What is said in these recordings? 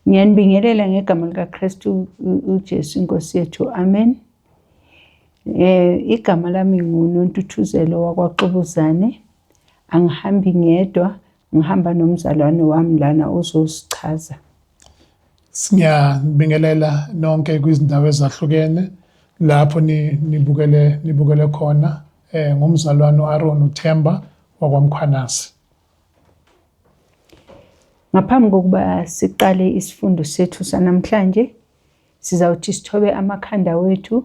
Ngiyanibingelela ngegama likaKristu uJesu inkosi yethu. Amen. Igama lami nguNontuthuzelo wakwaXubuzane. Angihambi ngedwa, ngihamba nomzalwane wami lana ozosichaza. Siyanibingelela nonke kwizindawo ezahlukene lapho nibukele khona ngumzalwane uAron uThemba wakwaMkhwanazi. Ngaphambi kokuba siqale isifundo sethu sanamhlanje, sizawuthi sithobe amakhanda wethu,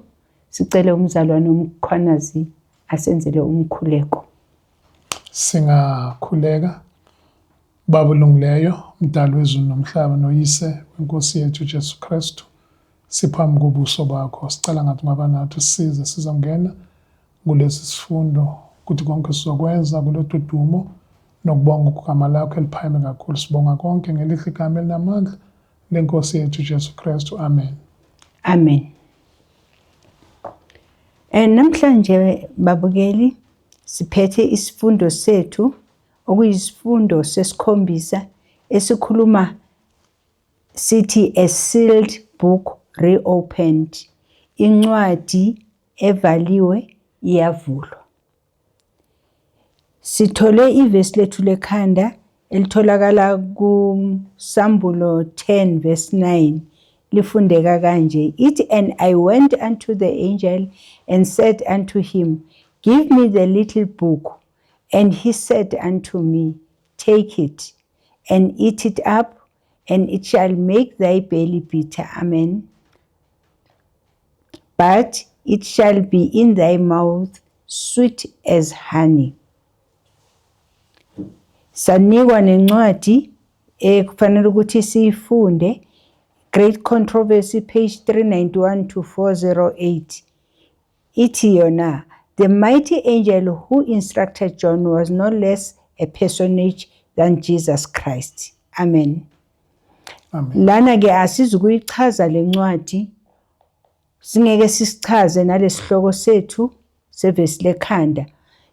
sicele umzalwane uMkhwanazi asenzele umkhuleko. Singakhuleka. Baba olungileyo, mdali wezulu nomhlaba noyise wenkosi yethu Jesu Kristu, siphambi kobuso bakho, sicela ngathi ungaba nathi usisize sizongena kulesi sifundo ukuthi konke sizokwenza kulodudumo nokubonga igama lakho eliphakeme kakhulu. Sibonga konke ngelihle igama elinamandla lenkosi yethu Jesu Kristu. Amen. Amen. Namhlanje babukeli siphethe isifundo sethu okuyisifundo sesikhombisa esikhuluma sithi a sealed book reopened. Incwadi evaliwe iyavulwa. Sithole ivesi lethu lekhanda elitholakala kuSambulo 10 verse 9 lifundeka kanje ithi, "And I went unto the angel and said unto him, 'Give me the little book.' And he said unto me, 'Take it and eat it up, and it shall make thy belly bitter.' Amen. 'But it shall be in thy mouth sweet as honey.'" Sanikwa nencwadi ekufanele ukuthi siyifunde, Great Controversy, page 391 to 408. Ithi yona, "The mighty angel who instructed John was no less a personage than Jesus Christ." Amen. Amen. Lana ke asizukuyichaza lencwadi, singeke sisichaze nalesihloko sethu sevesi lekhanda.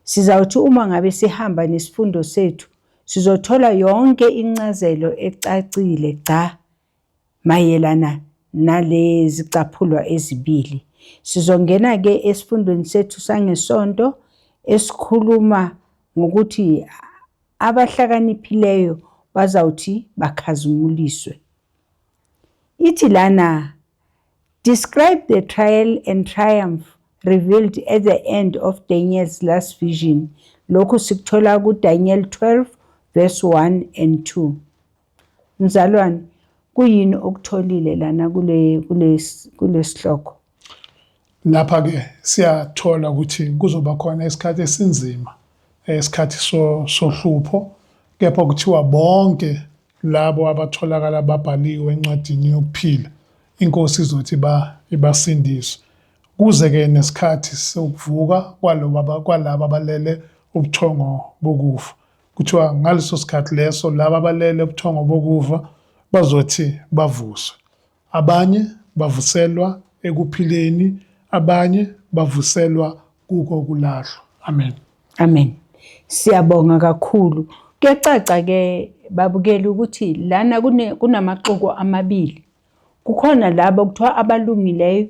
Sizawuthi uma ngabe sihamba nesifundo sethu, sizothola yonke incazelo ecacile gca mayelana nalezi caphulwa ezibili. Sizongena ke esifundweni sethu sangesonto esikhuluma ngokuthi abahlakaniphileyo bazawuthi bakhazimuliswe. Ithi lana, "Describe the trial and triumph revealed at the end of Daniel's last vision." Lokhu sikuthola kuDaniel 12 verse 1 and 2. Mzalwane, kuyini okutholile lana kule kulesihloko? Lapha ke siyathola ukuthi kuzoba khona isikhathi esinzima, isikhathi sohlupho, kepha kuthiwa bonke labo abatholakala babhaliwe encwadini yokuphila, inkosi izothi ibasindiswe. Kuze ke nesikhathi sokuvuka kwalaba abalele ubuthongo bokufa. Kuthiwa ngaleso sikhathi leso laba abalele ubuthongo bokufa bazothi bavuswe. Abanye bavuselwa ekuphileni, abanye bavuselwa kuko kulahlwa. Amen. Amen. Siyabonga kakhulu. Kuyacaca ke babukeli ukuthi lana kunamaxuku amabili. Kukhona labo kuthiwa abalungileyo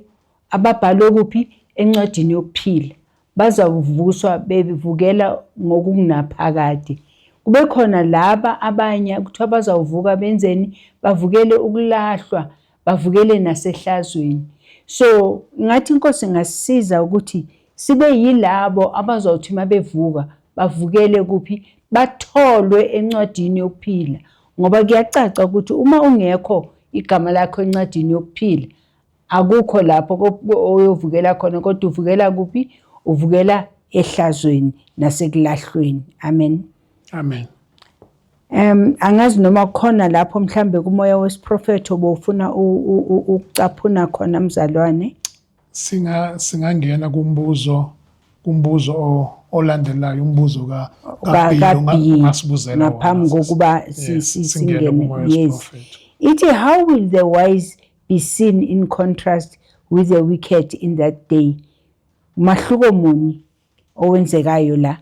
ababhalwe kuphi encwadini yokuphila. Bazawuvuswa bevukela ngokungaphakade. Kube khona laba abanye kuthiwa bazawuvuka benzeni, bavukele ukulahlwa, bavukele nasehlazweni. So ngathi inkosi ingasisiza ukuthi sibe yilabo abazothi uma bevuka bavukele kuphi, batholwe encwadini yokuphila, ngoba kuyacaca ukuthi uma ungekho igama lakho encwadini yokuphila, akukho lapho oyovukela khona, kodwa uvukela kuphi? Uvukela ehlazweni nasekulahlweni. Amen. Amen. Angazi noma khona lapho mhlambe kumoya wesiprofetho bofuna ukucaphuna khona, mzalwane. Singangena kumbuzo olandelayo, umbuzo ka ungasibuzela ngaphambi kokuba singene. Yes. Ithi, "How will the wise be seen in contrast with the wicked in that day?" Mahluko muni owenzekayo la?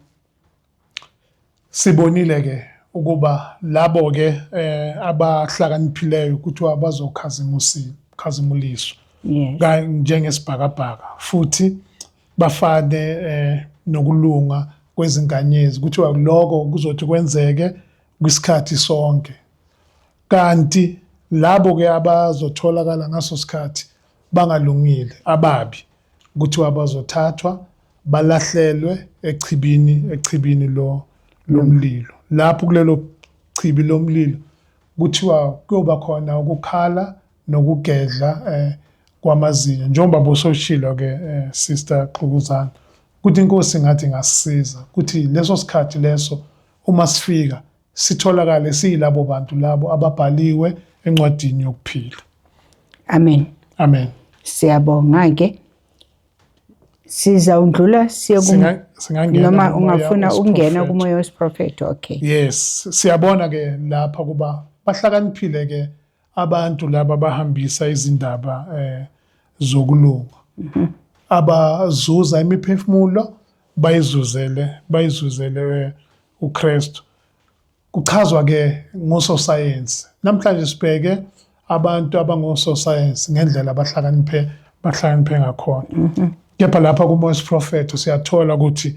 Sibonile ke Ukuba labo ke abahlakaniphileyo kuthiwa bazokhazimuliswa njengesibhakabhaka, futhi bafane nokulunga kwezinkanyezi. Kuthiwa lokho kuzothi kwenzeke kwisikhathi sonke. Kanti labo ke abazotholakala ngaso sikhathi bangalungile, ababi, kuthiwa bazothathwa balahlelwe echibini lo lomlilo. Lapho kulelo chibi lomlilo kuthiwa kuyoba khona ukukhala nokugedla kwamazinyo, njengoba bososhilo ke Sister Xukuzana, ukuthi inkosi ngathi ingasisiza ukuthi leso sikhathi leso uma sifika sitholakale siyilabo bantu labo ababhaliwe encwadini yokuphila. Amen. Amen. Siyabonga ke. Sizawundlula siye singangena noma ungafuna ukungena kumoya wesiprofeto. Okay. Yes, siyabona ke lapha kuba bahlakaniphile ke abantu laba bahambisa izindaba zokulunga. Abazuza imiphefumulo bayizuzele uKristu. Kuchazwa ke ngososayensi. Namhlanje sibheke abantu abangososayensi ngendlela abahlakaniphe ngakhona. Kepha lapha kumoya wesiprofeto siyathola ukuthi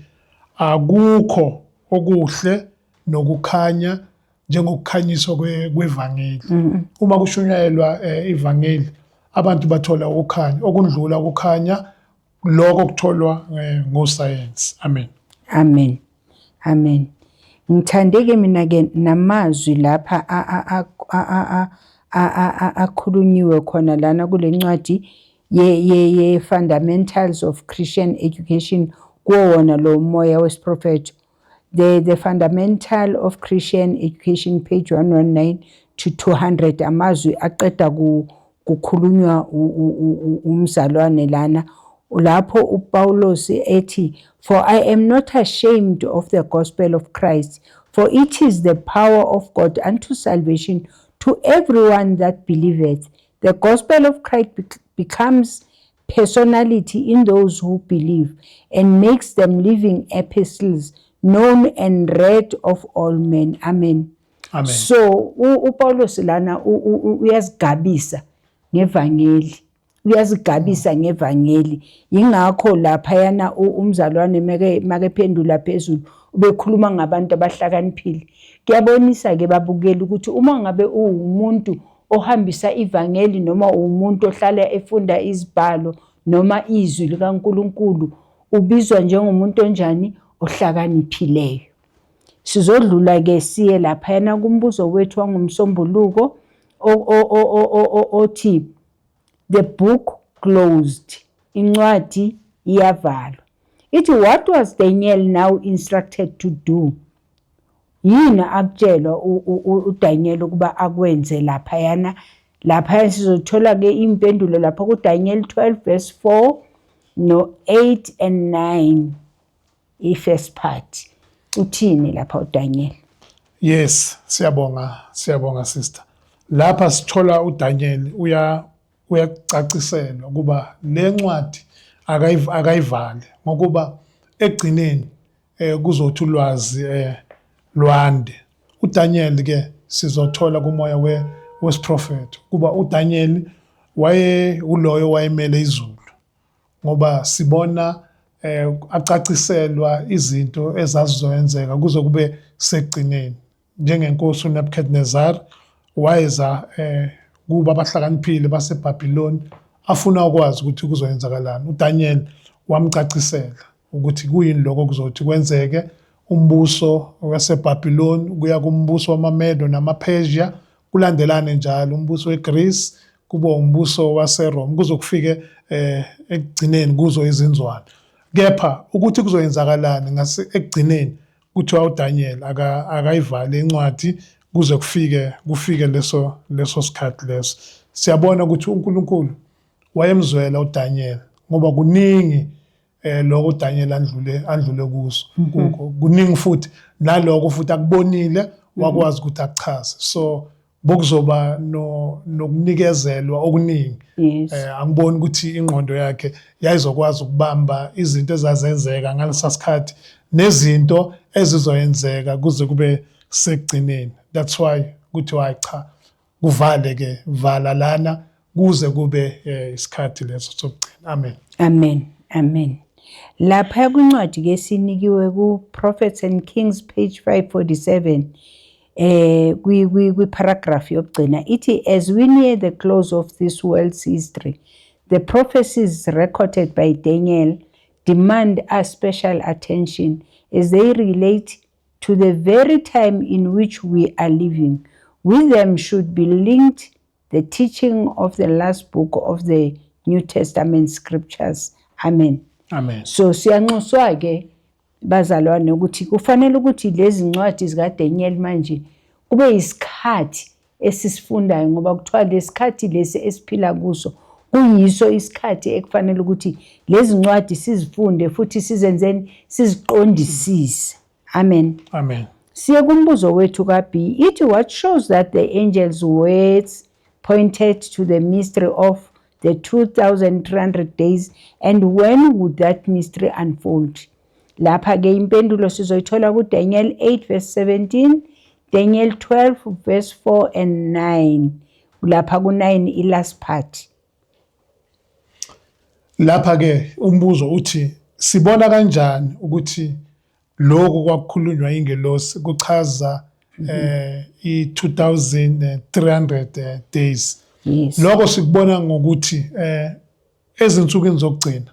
akukho okuhle nokukhanya njengokukhanyiswa kwevangeli. Uma kushunyayelwa ivangeli, abantu bathola ukukhanya okundlula ukukhanya lokho kutholwa ngosayensi. Amen. Amen. Amen. Ngithande-ke mina-ke namazwi lapha akhulunyiwe khona lana kule ncwadi ye-Fundamentals of Christian Education, kuwo wona lo moya wesiprofetho. The Fundamental of Christian Education, page 119 to 200, amazwi aqeda kukhulunywa umzalwane lana lapho uPaulos ethi, "For I am not ashamed of the gospel of Christ, for it is the power of God unto salvation to everyone that believeth." The gospel of Christ becomes personality in those who believe and makes them living epistles known and read of all men. Amen. Amen. So uPaulos lana uyazigabisa ngevangeli. Uyazigabisa ngevangeli. Ingakho lapha yana umzalwane makephendula phezulu ubekhuluma ngabantu abahlakaniphile. Kuyabonisa ke babukeli ukuthi uma ngabe uwumuntu ohambisa ivangeli noma umuntu ohlala efunda izibhalo noma izwi likaNkuluNkulu, ubizwa njengomuntu onjani? Ohlakaniphileyo. Sizodlula ke siye laphayana kumbuzo wethu wangoMsombuluko othi the book closed, incwadi iyavalwa. Ithi, what was Daniel now instructed to do? Yini akutshelwa uDaniel ukuba akwenze laphayana? Laphaya sizothola ke impendulo lapha kuDaniel 12 verse 4 no 8 and 9, i-first part. Uthini lapha uDaniel? Yes, siyabonga sister. Lapha sithola uDaniel uyacaciselwa kuba le ncwadi akayivale, ngokuba egcineni kuzothi ulwazi lwande. uDaniel ke sizothola kumoya wesiprofeto kuba uDaniel waye uloyo wayemele izulu, ngoba sibona acaciselwa izinto ezazizoyenzeka kuze kube sekugcineni. Njengenkosi uNebuchadnezzar wayeza kuba abahlakaniphile baseBabiloni afuna ukwazi ukuthi kuzoyenzakalani. uDaniel wamcacisela ukuthi kuyini lokho kuzothi kwenzeke, umbuso waseBabiloni kuya kumbuso wamaMedo namaPersia, kulandelane njalo, umbuso weGreece kube umbuso waseRome, kuzokufike ekugcineni kuzo izinzwane. Kepha ukuthi kuzoyenzakalani ngase ekugcineni, kuthiwa uDaniel akayivale incwadi kuze kufike leso sikhathi leso. Siyabona ukuthi uNkulunkulu wayemzwela uDaniel, ngoba kuningi lokho uDaniel andlule kuso, kukho kuningi futhi naloko futhi akubonile wakwazi ukuthi akuchaze. So bokuzoba nokunikezelwa okuningi. Angiboni ukuthi ingqondo yakhe yayizokwazi ukubamba izinto ezazenzeka ngalesa sikhathi nezinto ezizoyenzeka kuze kube Sekugcineni, that's why kuthiwa hayi cha, kuvale ke, vala lana kuze kube isikhathi leso sokugcina. Amen. Amen, amen. Lapha kwincwadi ke sinikiwe ku Prophets and Kings, page 547, kwi paragraph yokugcina, ithi, "As we near the close of this world's history, the prophecies recorded by Daniel demand our special attention as they relate to the very time in which we are living. With them should be linked the teaching of the last book of the New Testament scriptures." Amen. Amen. So siyanxuswa ke bazalwane ukuthi kufanele ukuthi lezi ncwadi zikaDaniel manje kube isikhathi esisifundayo, ngoba kuthiwa lesikhathi lesi esiphila kuso kuyiso isikhathi ekufanele ukuthi lezi ncwadi sizifunde futhi sizenzeni, siziqondisise. Amen. Amen. Siye kumbuzo wethu ka-B. Ithi, "What shows that the angel's words pointed to the mystery of the 2300 days, and when would that mystery unfold?" Lapha ke impendulo sizoyithola kuDaniel 8 verse 17, Daniel 12 verse 4 and 9. Lapha ku-9 i-last part. Lapha ke umbuzo uthi, sibona kanjani ukuthi lokhu kwakukhulunywa ingelosi kuchaza i-2300 days? Lokho sikubona ngokuthi ezinsukwini zokugcina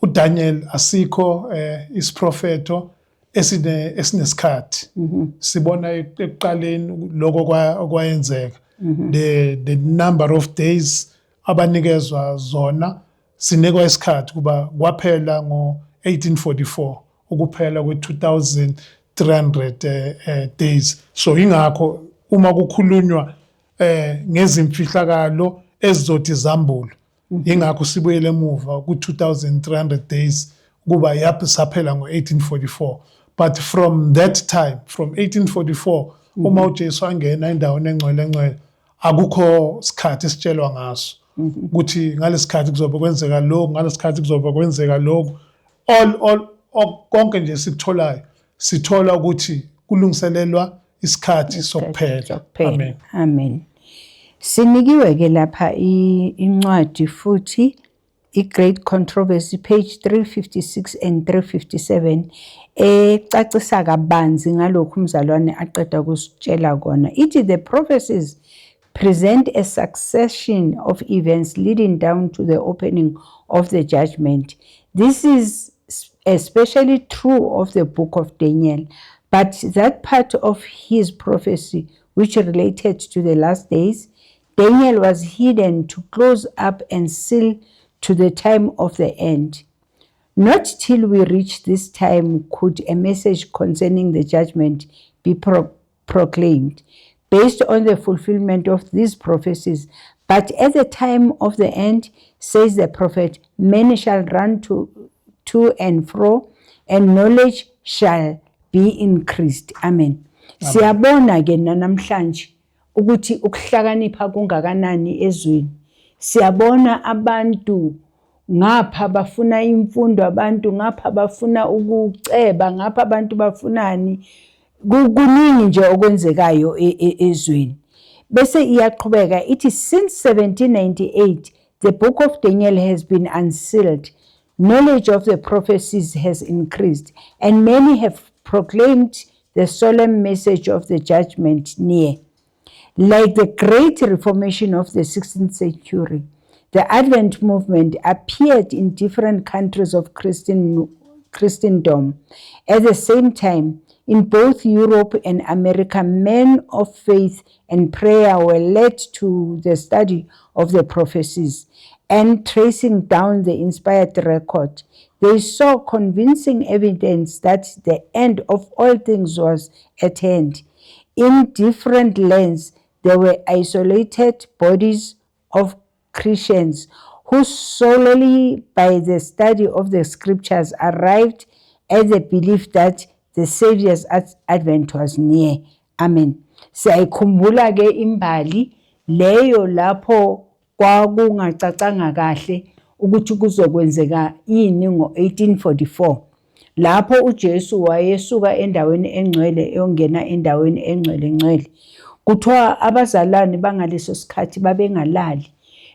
uDaniel asikho isiprofeto esinesikhathi. Sibona ekuqaleni lokho okwayenzeka, the number of days abanikezwa zona, sinikwa isikhathi kuba kwaphela ngo-1844, ukuphela kwe-2300 days. So ingakho uma kukhulunywa ngezimfihlakalo ezizothi zambulo, ingakho sibuyele emuva ku-2300 days kuba yaphi saphela ngo-1844. But from that time, from 1844, uma uJesu angena endaweni engcwele engcwele, akukho sikhathi esitshelwa ngaso ukuthi ngalesikhathi kuzobe kwenzeka lokhu, ngalesikhathi kuzobe kwenzeka lokhu. All konke nje sikutholayo, sithola ukuthi kulungiselelwa isikhathi sokuphela. Sokuphela. Amen. Amen. Sinikiwe ke lapha incwadi futhi, i-Great Controversy, page 356 and 357, ecacisa kabanzi ngalokhu umzalwane aqeda kusitshela kona. Ithi, "The prophecies present a succession of events leading down to the opening of the judgment. This is especially true of the book of Daniel, but that part of his prophecy which related to the last days, Daniel was hidden to close up and seal to the time of the end. Not till we reach this time could a message concerning the judgment be proclaimed, based on the fulfillment of these prophecies. But at the time of the end, says the prophet, many shall run to and fro, and knowledge shall be increased." Amen. Siyabona ke namhlanje ukuthi ukuhlakanipha kungakanani ezweni. Siyabona abantu ngapha bafuna imfundo, abantu ngapha bafuna ukuceba, ngapha abantu bafunani. Kuningi nje okwenzekayo ezweni. Bese iyaqhubeka ithi, "Since 1798 the book of Daniel has been unsealed. Knowledge of the prophecies has increased, and many have proclaimed the solemn message of the judgment near. Like the Great Reformation of the 16th century, the Advent movement appeared in different countries of Christendom. At the same time, in both Europe and America, men of faith and prayer were led to the study of the prophecies and tracing down the inspired record. They saw convincing evidence that the end of all things was at hand. In different lands, there were isolated bodies of Christians who solely by the study of the scriptures arrived at the belief that the Savior's advent was near." Amen. Siyayikhumbula ke imbali leyo lapho kwakungacacanga kahle ukuthi kuzokwenzeka ini ngo-1844. Lapho uJesu wayesuka endaweni engcwele eyongena endaweni engcwele ngcwele. Kuthiwa abazalwane bangaleso sikhathi babengalali,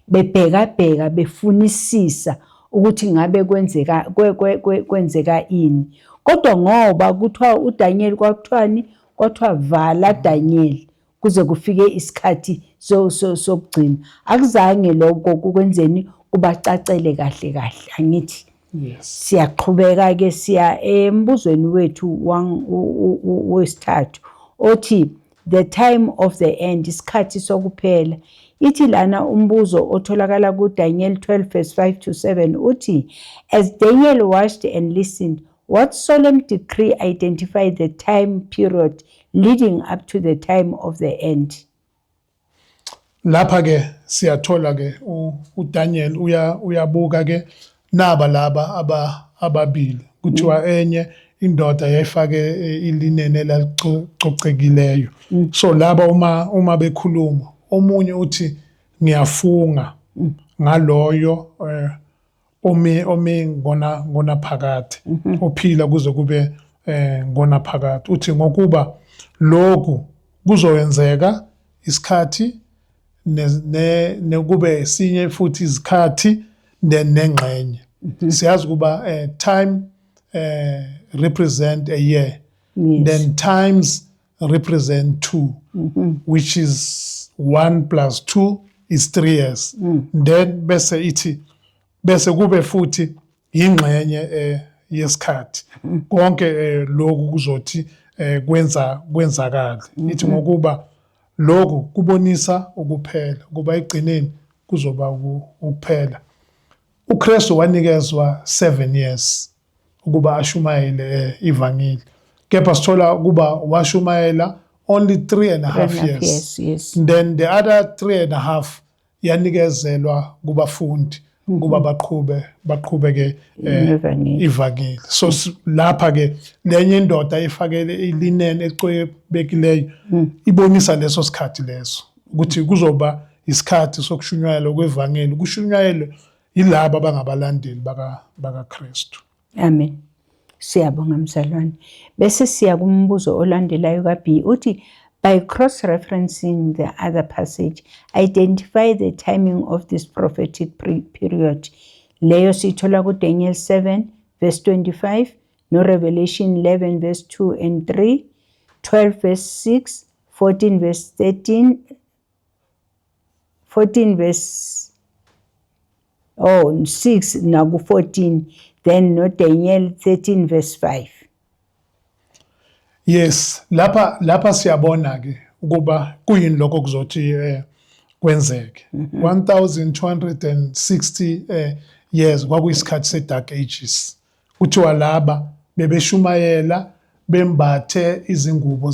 bebhekabheka befunisisa ukuthi ngabe kwenzeka ini. Kodwa ngoba kuthiwa uDaniel kwakuthiwani, kwathiwa vala Daniel kuze kufike isikhathi sokugcina. Akuzange lokho kukwenzeni kubacacele kahle kahle, angithi? Yes. Siyaqhubeka ke siya embuzweni wethu wesithathu othi the time of the end, isikhathi sokuphela. Ithi lana umbuzo otholakala kuDaniel 12 verse 5 to 7 uthi, as Daniel watched and listened, what solemn decree identified the time period leading up to the time of the end? Lapha ke siyathola ke uDaniel uyabuka ke naba laba ababili, kuthiwa enye indoda yayifake ilineni elalicocekileyo. So laba uma bekhuluma, omunye uthi ngiyafunga ngaloyo omi ngona phakade, ophila kuze kube ngona phakade, uthi ngokuba lokhu kuzoyenzeka isikhathi nekube esinye futhi izikhathi nengxenye. Siyazi kuba time represent a year. Then times represent 2, which is 1 plus 2 is 3 years. Then bese ithi bese kube futhi ingxenye yesikhathi. Konke lokhu kuzothi kwenzakale. Ithi ngokuba lokhu kubonisa ukuphela, kuba egcineni kuzoba ukuphela. uKristu wanikezwa 7 years ukuba ashumayele ivangeli, kepha sithola ukuba washumayela only 3.5 years. Yes. Then the other 3.5 yanikezelwa kubafundi ukuba baqhubeke ivangeli. So lapha ke lenye indoda ifakele ilineni ecwebekileyo ibonisa leso sikhathi leso ukuthi kuzoba isikhathi sokushunyayelwa kwevangeli, kushunyayelwe yilabo abangabalandeli bakaKristu. Amen. Siyabonga mzalwane. Bese siya kumbuzo olandelayo kaB, uthi by cross-referencing the other passage, identify the timing of this prophetic period. Leyo siyithola kuDaniel 7 verse 25, no Revelation 11 verse 2 and 3, 12 verse 6, 14 verse 13, 14 verse 6 naku 14, then no Daniel 13 verse 5. Yes, lapha siyabona ke ukuba kuyini lokho kuzothi kwenzeke. 1260 years kwakuyisikhathi se Dark Ages. Kuthiwa laba bebeshumayela bembathe izingubo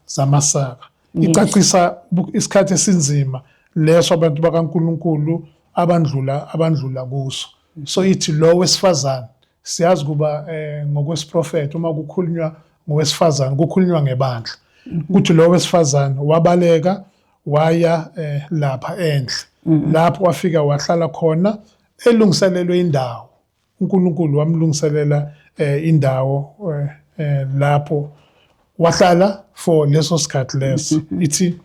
zamasaka. Icacisa isikhathi esinzima leso abantu bakaNkuluNkulu abandlula kuso. So ithi lo wesifazane, siyazi kuba ngokwesiprofetho uma kukhulunywa ngowesifazane kukhulunywa ngebandla. Kuthi lo wesifazane wabaleka waya lapha enhle. Lapho wafika wahlala khona elungiselelwe indawo. uNkulunkulu wamlungiselela indawo lapho wahlala for leso sikhathi leso. Ithi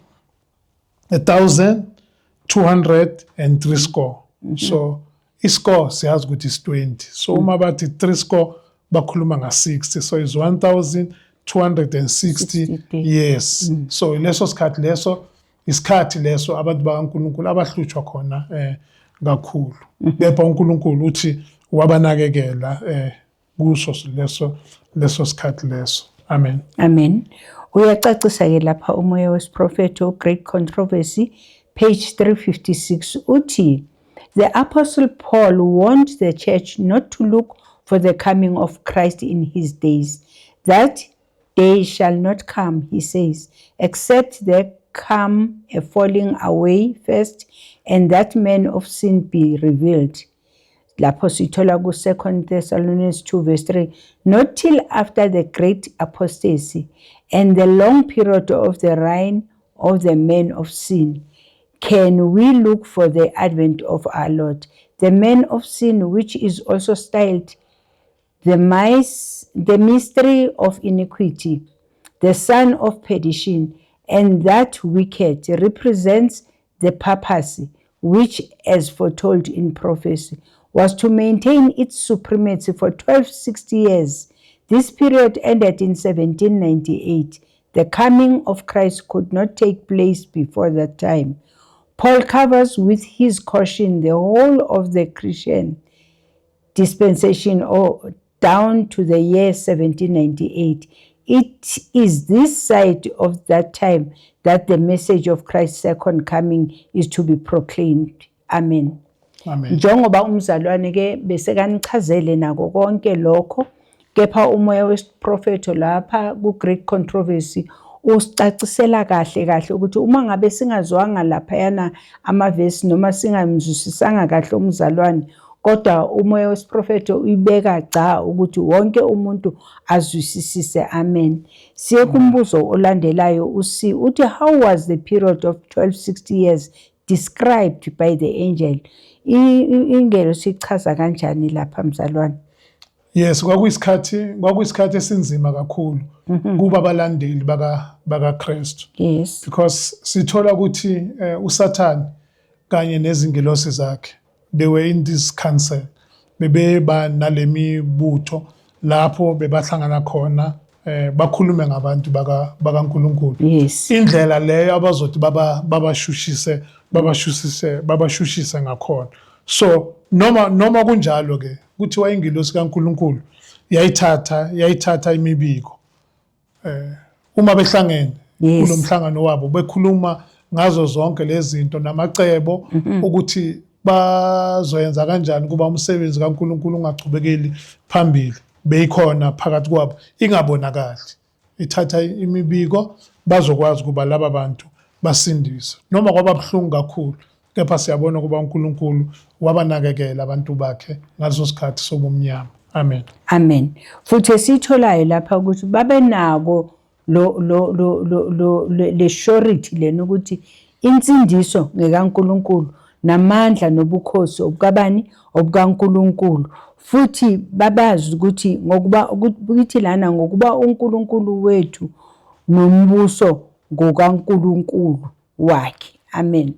1203 score. So iscore siyazi ukuthi is 20. So uma bathi 3 score bakhuluma nga 60. So is 1260 years. So leso sikhathi leso isikhathi leso abantu bakaNkuluNkulu abahlutshwa khona kakhulu. Kepha uNkulunkulu uthi wabanakekela kuso leso sikhathi leso. Amen. Amen. Uyacacisa ke lapha umoya wesiprofetho, Great Controversy, page 356, uthi the Apostle Paul warned the church not to look for the coming of Christ in his days. That day shall not come, he says, except there come a falling away first, and that man of sin be revealed. Lapho sithola ku-2 Thessalonians 2 verse 3, not till after the great apostasy and the long period of the reign of the man of sin can we look for the advent of our Lord. The man of sin, which is also styled The mystery of iniquity, the son of perdition, and that wicked represents the papacy, which, as foretold in prophecy, was to maintain its supremacy for 1260 years. This period ended in 1798. The coming of Christ could not take place before that time. Paul covers with his caution the whole of the Christian dispensation or down to the year 1798. It is this side of that time that the message of Christ's second coming is to be proclaimed. Amen. Amen. Njengoba umzalwane ke besekanichazele nako konke lokho, kepha umoya wesiprofetho lapha ku Great Controversy usicacisela kahle kahle ukuthi uma ngabe singazwanga laphayana amavesi noma singamzwisisanga kahle umzalwane, kodwa umoya wesiprofetho uyibeka gca ukuthi wonke umuntu azwisisise. Amen. Siye kumbuzo olandelayo uC, uthi, "How was the period of 1260 years described by the angel?" Ingelosi ichaza kanjani lapha, mzalwane? Yes, kwakuyisikhathi esinzima kakhulu kuba abalandeli bakaKristu. Because sithola ukuthi uSathane kanye nezingelosi zakhe, they were in this council, bebeba nalemibutho lapho bebahlangana khona bakhulume ngabantu bakaNkulunkulu, indlela leyo abazothi babashushise ngakhona. So noma kunjalo ke, kuthiwa ingilosi kaNkulunkulu yayithatha imibiko uma behlangene kulomhlangano wabo, bekhuluma ngazo zonke lezi zinto namacebo ukuthi bazoyenza kanjani kuba umsebenzi kaNkulunkulu ungachubekeli phambili. Beyikhona phakathi kwabo, ingabonakali, ithatha imibiko, bazokwazi ukuba laba bantu basindiswe. Noma kwaba buhlungu kakhulu, kepha siyabona ukuba uNkulunkulu wabanakekela abantu bakhe ngaleso sikhathi sobumnyama. Amen. Amen. Futhi esitholayo lapha ukuthi babenako lo lo lo lo lo le surety lena ukuthi insindiso ngekaNkulunkulu, namandla nobukhosi obukabani? ObukaNkulunkulu. Futhi babazi ukuthi ngokuba ukuthi lana ngokuba uNkulunkulu wethu nombuso ngokaNkulunkulu wakhe. Amen.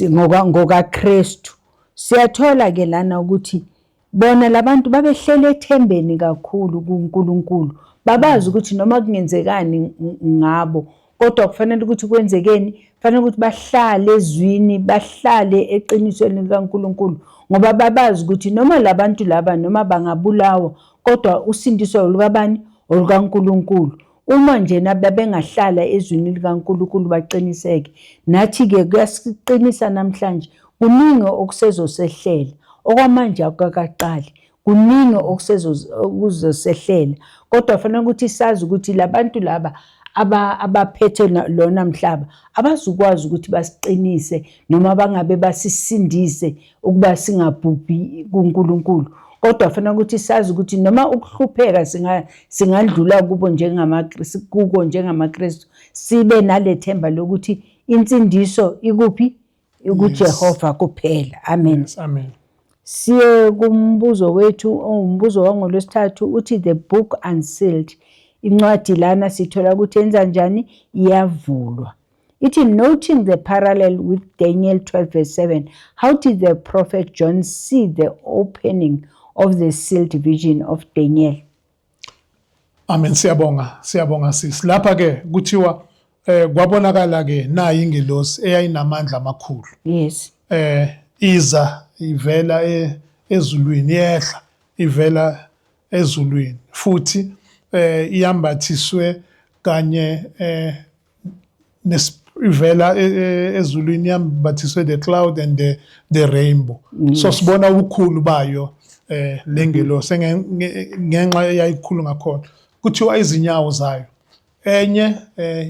NgokaKristu. Siyathola ke lana ukuthi bona labantu babehlele ethembeni kakhulu kuNkulunkulu. Babazi ukuthi noma kungenzekani ngabo, kodwa kufanele ukuthi kwenzekeni? Kufanele ukuthi bahlale ezwini, bahlale eqinisweni likaNkulunkulu, ngoba babazi ukuthi noma labantu laba noma bangabulawa, kodwa usindiso olukabani? OlukaNkulunkulu. Uma nje babengahlala ezwini likaNkulunkulu baqiniseke. Nathi-ke kuyasiqinisa namhlanje. Kuningi okusezosehlela. Okwamanje akukakaqali. Kuningi okuzosehlela. Kodwa kufanele ukuthi sazi ukuthi labantu laba abaphethe lona mhlaba abazukwazi ukuthi basiqinise noma bangabe basisindise ukuba singabhubhi kuNkulunkulu. Kodwa kufanele ukuthi sazi ukuthi noma ukuhlupheka singadlula kubo njengamaKristu, kuko njengamaKristu, sibe nalethemba lokuthi insindiso ikuphi? IkuJehova kuphela. Amen. Yes, amen. Siye kumbuzo wethu owumbuzo wangolwesithathu, uthi, "The book unsealed." Incwadi lana sithola ukuthi yenza njani? Iyavulwa. Ithi, "Noting the parallel with Daniel 12 verse 7, how did the prophet John see the opening of the sealed vision of Daniel?" Amen, siyabonga, siyabonga sisi. Lapha ke kuthiwa kwabonakala ke nayi ingelosi eyayinamandla amakhulu. Iza ivela ezulwini, yehla ivela ezulwini, futhi iyambathiswe kanye ivela ezulwini yambathiswe the cloud and the rainbow. So sibona ubukhulu bayo lengelosi ngenxa eyayikhulu ngakhona. Kuthiwa izinyawo zayo, enye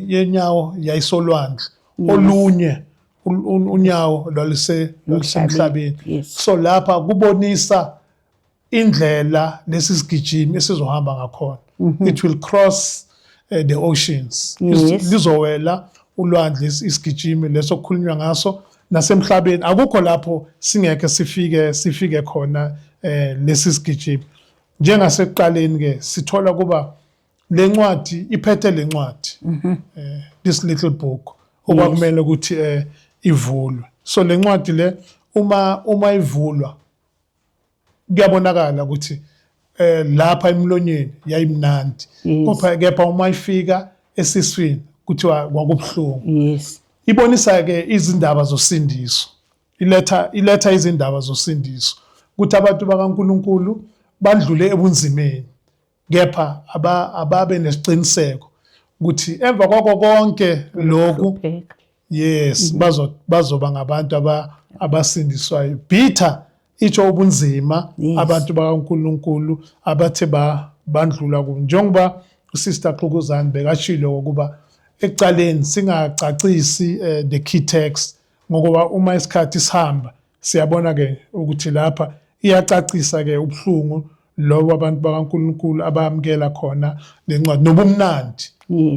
yenyawo yayisolwandle, olunye unyawo lwalusemhlabeni. So lapha kubonisa indlela lesi sigijimi esizohamba ngakhona. It will cross the oceans. Lizowela ulwandle isigijimi leso kukhulunywa ngaso, nasemhlabeni akukho lapho singeke sifike khona lesi sigijimi. Njengasekuqaleni ke sithola kuba lencwadi iphethe lencwadi, this little book okwakumele ukuthi ivulwe. So lencwadi le uma ivulwa kuyabonakala ukuthi lapha emlonyeni yayimnandi, kepha uma ifika esiswini kuthiwa kwakubuhlungu. Ibonisa ke izindaba zosindiso, iletha izindaba zosindiso ukuthi abantu bakaNkuluNkulu bandlule ebunzimeni, kepha ababe nesiqiniseko ukuthi emva kwako konke lokhu, Hlupheka. Yes, bazoba ngabantu abasindiswayo. Bitter itsho ubunzima abantu bakaNkuluNkulu abathe bandlula ku, njengoba uSister Xukuzane bekashilo ukuba ekuqaleni singacacisi the key text, ngokuba uma isikhathi sihamba siyabona ke ukuthi lapha iyacacisa ke ubuhlungu lobo abantu bakaNkuluNkulu abamukela khona lencwadi nobumnandi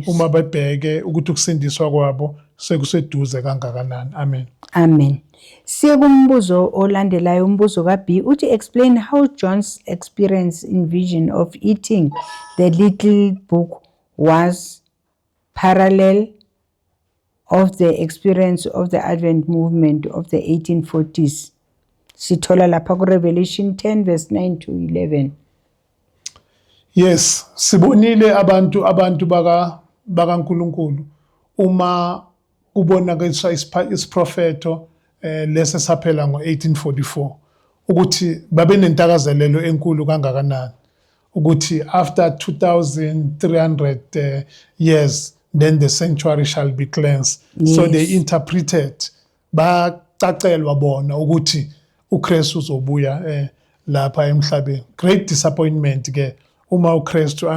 uma bebheke ukuthi ukusindiswa kwabo sekuseduze kangakanani. Amen. Amen. Siye kumbuzo olandelayo, umbuzo ka-B uthi, "Explain how John's experience in vision of eating the little book was parallel of the experience of the Advent movement of the 1840s." Sithola lapha ku-Revelation 10 verse 9 to 11. Yes, sibonile abantu bakaNkuluNkulu uma kubonakaliswa isiprofetho lesi saphela ngo1844 ukuthi babe nentakazelelo enkulu kangakanani ukuthi after 2300 years then the sanctuary shall be cleansed. So they interpreted, bacacelwa bona ukuthi uKristu uzobuya lapha emhlabeni. Great disappointment ke uma uKristu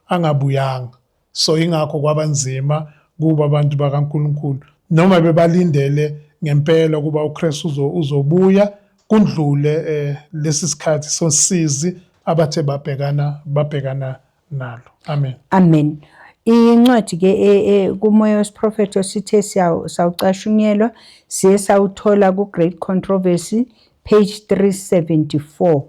angabuyanga. So ingakho kwabanzima kuba abantu bakaNkuluNkulu noma bebalindele ngempela kuba uKristu uzobuya kundlule lesi sikhathi sosizi abathe babhekana nalo. Amen. Amen. Incwadi ke kumoya wesiprofetho sithe sawucashunyelwa, siye sawuthola ku Great Controversy, page 374.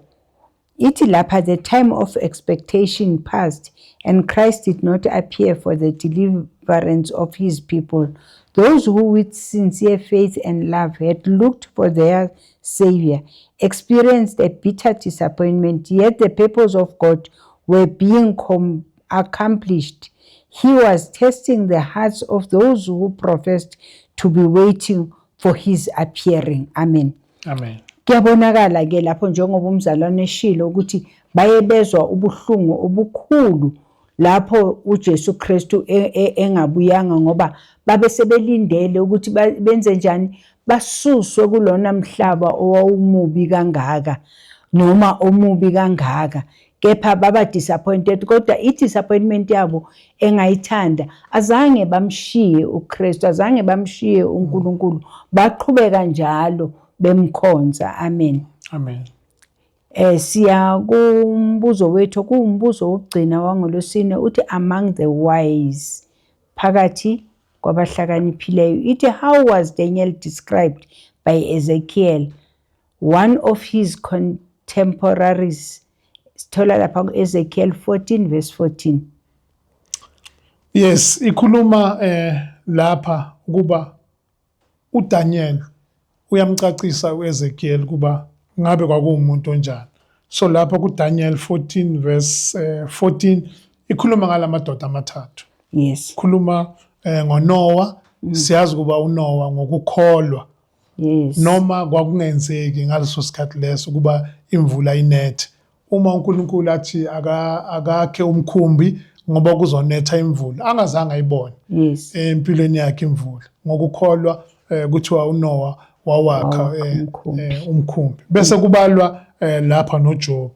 Ithi lapha, "The time of expectation passed and Christ did not appear for the deliverance of his people. Those who with sincere faith and love had looked for their savior experienced a bitter disappointment, yet the purpose of God were being accomplished. He was testing the hearts of those who professed to be waiting for his appearing." Amen. Amen. Kuyabonakala ke lapho njengoba umzalwane eshilo ukuthi baye bezwa ubuhlungu obukhulu lapho uJesu Kristu engabuyanga, ngoba babe sebelindele ukuthi benze njani, basuswe kulona mhlaba owawumubi kangaka noma omubi kangaka, kepha baba disappointed. Kodwa i-disappointment yabo engayithanda, azange bamshiye uKristu, azange bamshiye uNkulunkulu, baqhubeka njalo bemkhonza. Amen. Amen. Siya kumbuzo wethu, kuwumbuzo wokugcina wangolwesine, uthi, "Among the wise", phakathi kwabahlakaniphileyo. Ithi, "How was Daniel described by Ezekiel, one of his contemporaries?" Sithola lapha ku-Ezekiel 14 verse 14. Yes, ikhuluma lapha ukuba uDaniel uyamcacisa uEzekiel kuba ngabe kwakuwumuntu onjani. So lapha kuDaniel 14 verse 14 ikhuluma ngalamadoda amathathu. Ikhuluma ngoNoah, siyazi kuba uNoah ngokukholwa noma kwakungenzeki ngaleso sikhathi leso kuba imvula inethe, uma uNkulunkulu athi akakhe umkhumbi ngoba kuzonetha imvula angazange ayibone empilweni yakhe imvula, ngokukholwa kuthiwa uNoah wawakha Wawakha umkhumbi. Umkhumbi. Bese kubalwa lapha noJob.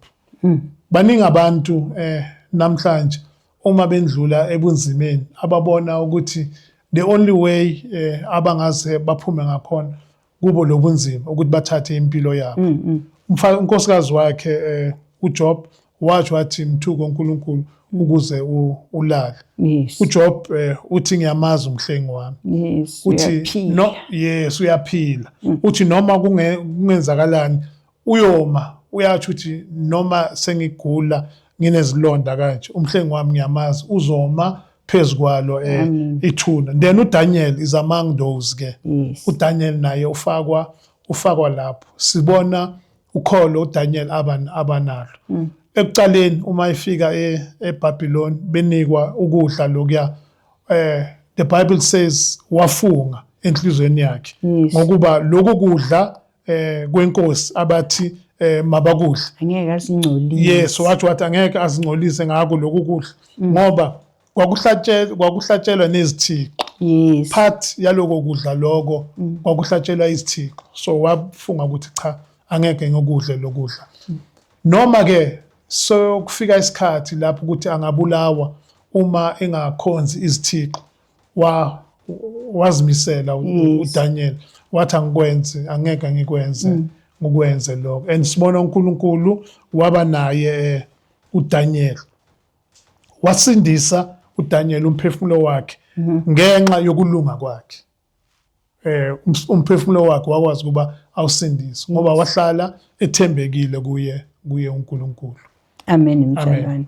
Baningi abantu namhlanje uma bendlula ebunzimeni ababona ukuthi the only way abangaze baphume ngakhona kubo lobunzima ukuthi bathathe impilo yabo. Unkosikazi wakhe uJob wathi mthuko uNkulunkulu ukuze ulale. UJob uthi, "Ngiyamazi umhlengi wami." Uthi Uyaphila. No, yes, uyaphila. Uthi noma kungenzakalani uyoma. Uyatsho ukuthi noma sengigula nginezilonda kanje, umhlengi wami ngiyamazi, uzoma phezu kwalo ithuna. Then uDaniel is among those ke. UDaniel naye ufakwa lapho. Sibona ukholo uDaniel abanalo. Ekuqaleni uma efika eBabylon, benikwa ukudla lokuya, the Bible says wafunga enhlizweni yakhe ngokuba lokhu kudla kwenkosi abathi mabakudle, angeke asingcolise. Yes, wathi angeke azingcolise ngakho lokhu kudla, ngoba kwakuhlatshelwa nezithixo. Part yaloko kudla lokho kwakuhlatshelwa izithixo, so wafunga ukuthi cha, angeke ngokudle lokudla. Noma ke so kufika isikhathi lapho ukuthi angabulawa uma engakhonzi izithixo, wazimisela uDaniel, wathi angikwenze, angeke ngikwenze, ngikwenze lokho. And sibona uNkulunkulu waba naye uDaniel, wasindisa uDaniel umphefumulo wakhe ngenxa yokulunga kwakhe. Umphefumulo wakhe wakwazi ukuba awusindise ngoba wahlala ethembekile kuye uNkulunkulu. Amen, mzalwane.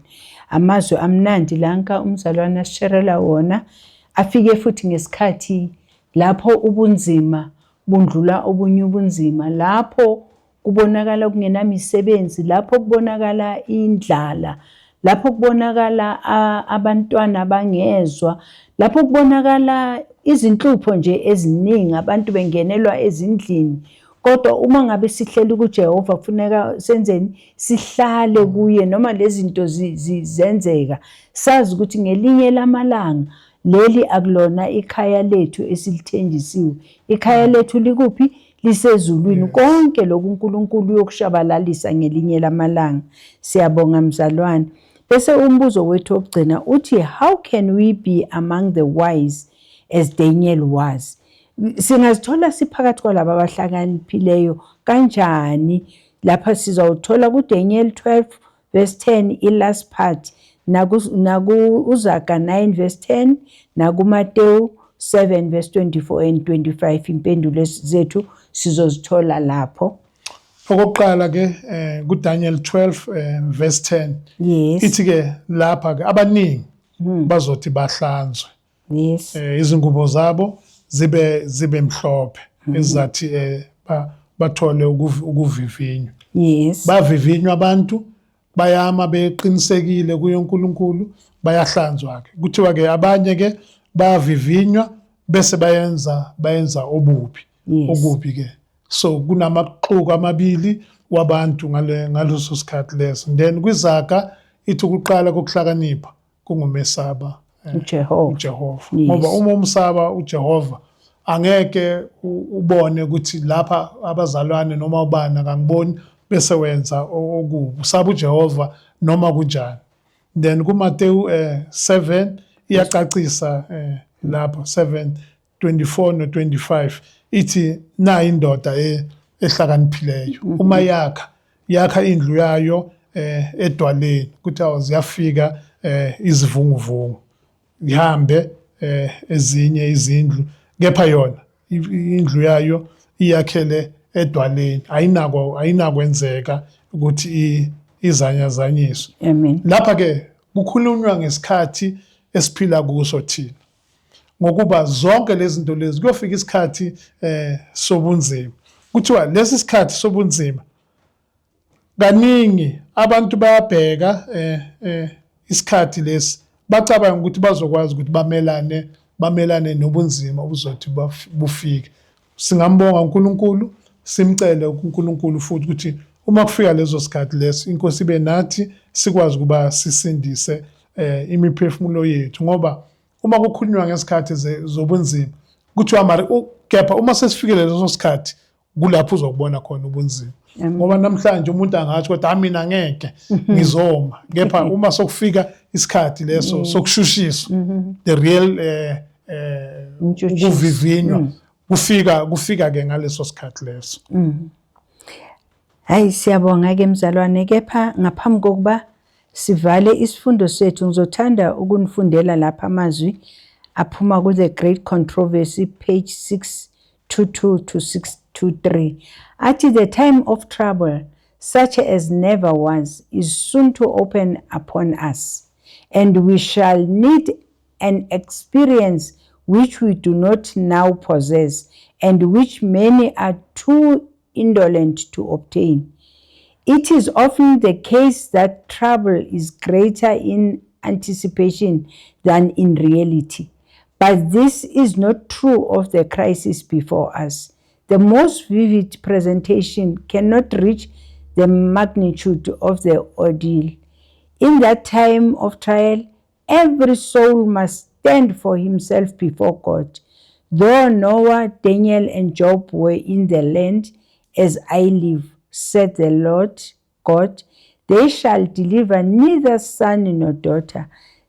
Amazwi amnandi lanka umzalwane asisherela wona, afike futhi ngesikhathi lapho ubunzima bundlula obunye ubunzima, lapho kubonakala kungenamisebenzi, lapho kubonakala indlala, lapho kubonakala abantwana bangezwa, lapho kubonakala izinhlupho nje eziningi, abantu bengenelwa ezindlini. Kodwa uma ngabe sihleli kuJehova, kufuneka senzeni? Sihlale kuye noma lezi zinto zenzeka, sazi ukuthi ngelinye lamalanga leli akulona ikhaya lethu esilithenjisiwe. Ikhaya lethu likuphi? Lisezulwini. Konke lokhu uNkulunkulu uyokushabalalisa ngelinye lamalanga. Siyabonga, mzalwane. Bese umbuzo wethu wokugcina uthi, how can we be among the wise as Daniel was? Singazithola siphakathi kwalaba abahlakaniphileyo kanjani? Lapha sizawuthola kuDaniel 12 verse 10, i-last part, naku uZaga 9 verse 10, nakuMateyu 7 verse 24 and 25. Impendulo zethu sizozithola lapho. Okokuqala ke, kuDaniel 12 verse 10, ithi ke lapha ke abaningi bazothi bahlanzwe, izingubo zabo zibe mhlophe, ezathi bathole ukuvivinywa. Bavivinywa abantu, bayama beqinisekile kuye uNkulunkulu, bayahlanzwa ke. Kuthiwa ke abanye ke bayavivinywa bese bayenza obubi, okubi ke. So kunamaxuku amabili wabantu ngaleso sikhathi leso. Then kwiZaga ithi ukuqala kokuhlakanipha kungumesaba uJehova. uJehova, ngoba uma umsaba uJehova, angeke ubone ukuthi lapha abazalwane noma ubani akangiboni bese wenza okubi. Usaba uJehova noma kunjani. Then kuMateyu 7 iyacacisa lapho, 7 24 no 25, ithi na indoda ehlakaniphileyo uma yakha indlu yayo edwaleni, kuthi awu, ziyafika izivunguvungu, ihambe ezinye izindlu, kepha yona indlu yayo iyakhele edwaleni, ayinakwenzeka ukuthi izanyazanyiswe. Amen. Lapha ke kukhulunywa ngesikhathi esiphila kuso thina, ngokuba zonke lezi zinto lezi kuyofika isikhathi sobunzima. Kuthiwa lesi sikhathi sobunzima, kaningi abantu bayabheka isikhathi lesi, bacabanga ukuthi bazokwazi ukuthi bamelane nobunzima obuzothi bufike. Singambonga uNkulunkulu, simcele uNkulunkulu futhi ukuthi uma kufika lezo sikhathi leso, inkosi ibe nathi, sikwazi ukuba sisindise imiphefumulo yethu. Ngoba uma kukhulunywa ngesikhathi zobunzima, kuthiwa mara kepha uma sesifikile leso sikhathi, kulapho uzokubona khona ubunzima. Ngoba namhlanje umuntu angathi, kodwa mina ngeke, ngizoma, kepha uma sokufika isikhathi leso sokushushiswa, the real Intshutshiso. ukuvivinywa kufika ke ngaleso sikhathi leso. Hayi, siyabonga ke mzalwane. Kepha ngaphambi kokuba sivale isifundo sethu, ngizothanda ukunifundela lapha amazwi aphuma ku The Great Controversy, page 622 to 623, athi, "The time of trouble such as never was, is soon to open upon us, and we shall need an experience which we do not now possess, and which many are too indolent to obtain. It is often the case that trouble is greater in anticipation than in reality. But this is not true of the crisis before us. The most vivid presentation cannot reach the magnitude of the ordeal. In that time of trial, every soul must stand for himself before God. Though Noah, Daniel, and Job were in the land, as I live, said the Lord God, they shall deliver neither son nor daughter.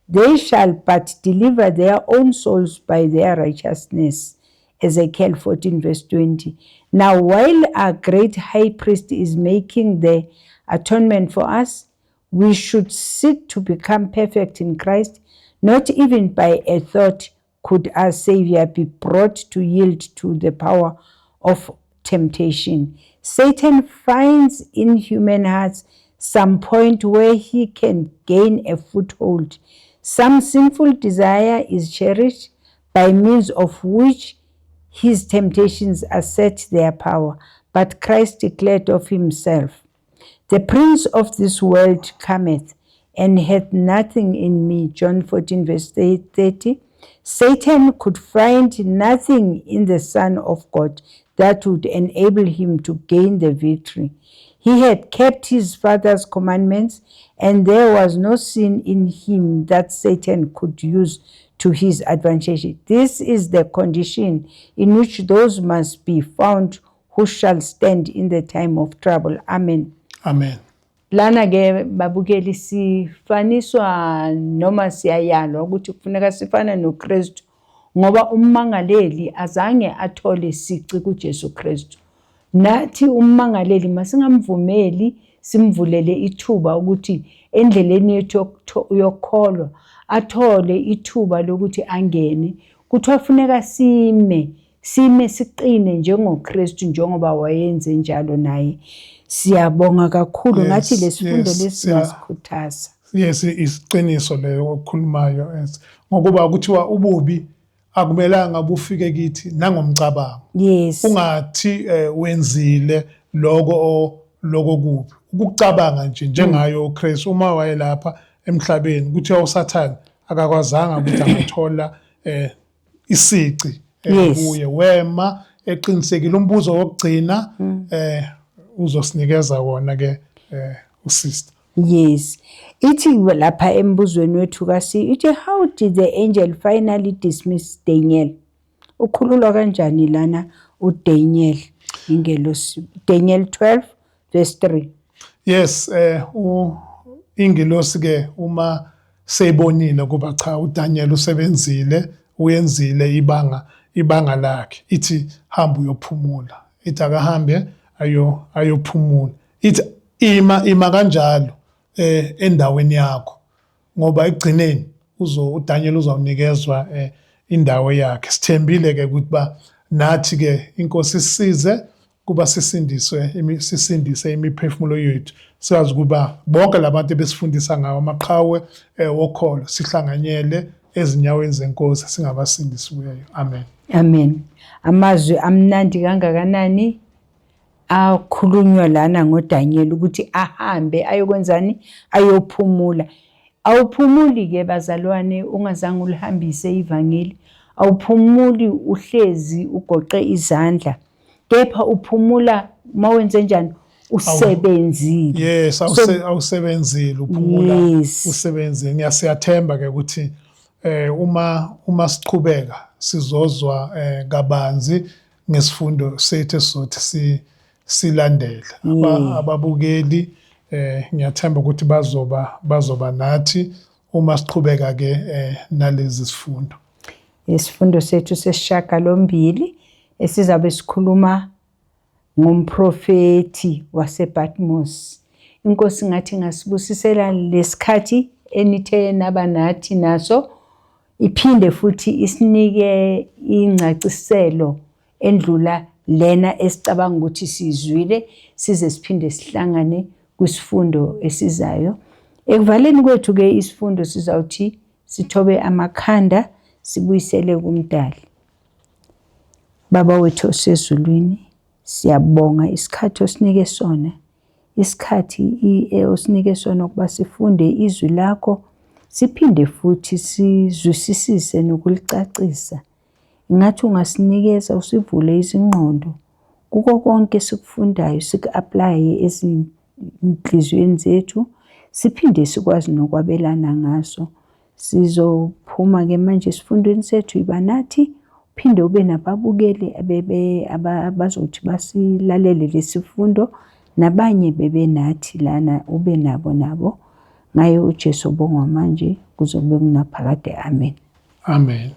They shall but deliver their own souls by their righteousness. Ezekiel 14, verse 20. Now, while our great high priest is making the atonement for us, we should seek to become perfect in Christ. Not even by a thought could our Savior be brought to yield to the power of temptation. Satan finds in human hearts some point where he can gain a foothold. Some sinful desire is cherished, by means of which his temptations assert their power. But Christ declared of himself, "The prince of this world cometh and hath nothing in me." John 14, verse 30. Satan could find nothing in the Son of God that would enable him to gain the victory. He had kept his Father's commandments, and there was no sin in him that Satan could use to his advantage. This is the condition in which those must be found who shall stand in the time of trouble. Amen. Amen. Lana ke, babukeli, sifaniswa noma siyayalwa ukuthi kufuneka sifane noKristu, ngoba ummangaleli azange athole sici kuJesu Kristu. Nathi ummangaleli masingamvumeli, simvulele ithuba ukuthi endleleni yethu yokukholwa athole ithuba lokuthi angene. Kuthiwa funeka sime siqine njengoKristu, njengoba wayenze njalo naye. Siyabonga kakhulu. Ngathi lesifundo lesi singasikhuthaza. Yes, isiqiniso leyo okukhulumayo, yes. Ngokuba kuthiwa ububi akumelanga bufike kithi nangomcabango. Ungathi wenzile lokho kubi, ukucabanga nje njengayo uKristu uma wayelapha emhlabeni, kuthiwa uSathane akakwazanga ukuthi angathola isici kuye, wema eqinisekile. Umbuzo wokugcina uzosinikeza wona ke usister. Yes. Ithi lapha embuzweni wethu kasi, ithi, "How did the angel finally dismiss Daniel?" Ukhululwa kanjani lana uDaniel ingelosi? Daniel 12 verse 3. Yes, ingelosi ke uma seyibonile kuba cha, uDaniel usebenzile, uyenzile ibanga lakhe, ithi hamba uyophumula. Ithi akahambe ayophumula. Ithi ima kanjalo endaweni yakho, ngoba ekugcineni uDaniel uzawunikezwa indawo yakhe. Sithembile ke ukuthi ba nathi ke inkosi sisize kuba sisindiswe, sisindise imiphefumulo yethu, siyazi ukuba bonke labantu ebesifundisa ngawo, amaqhawe wokholo, sihlanganyele ezinyaweni zenkosi singabasindisiweyo. Amen. Amen. Amazwi amnandi kangakanani akhulunywa lana ngoDaniel ukuthi ahambe ayokwenzani? Ayophumula. Awuphumuli ke, bazalwane, ungazange ulihambise ivangeli. Awuphumuli uhlezi ugoqe izandla, kepha uphumula mawenze njani? Usebenzile. Yes, awusebenzile, uphumula usebenzile. Ngiyasiyathemba ke ukuthi uma siqhubeka sizozwa kabanzi ngesifundo sethu esizothi silandele. Ababukeli, ngiyathemba ukuthi bazoba nathi uma siqhubeka ke nalezi sifundo. Isifundo sethu sesishiyagalombili esizabe sikhuluma ngomprofethi wasePatmos. Inkosi ngathi ngasibusisela lesikhathi enithe naba nathi naso, iphinde futhi isinike ingcaciselo endlula. lena esicabanga ukuthi sizwile, size siphinde sihlangane kwisifundo esizayo. Ekuvaleni kwethu ke isifundo sizawuthi sithobe amakhanda sibuyisele kuMdali. Baba wethu osezulwini, siyabonga isikhathi osinike sona, isikhathi osinike sona ukuba sifunde izwi lakho, siphinde futhi sizwisisise nokulicacisa. Ingathi ungasinikeza usivule izingqondo kuko konke esikufundayo, siku-aplaye ezinhliziyweni zethu, siphinde sikwazi nokwabelana ngaso. Sizophuma-ke manje esifundweni sethu, iba nathi, uphinde ube nababukeli abazothi basilalele lesifundo, nabanye bebe nathi lana, ube nabo nabo. Ngaye uJesu obongwa manje kuze kube kunaphakade. Amen. Amen.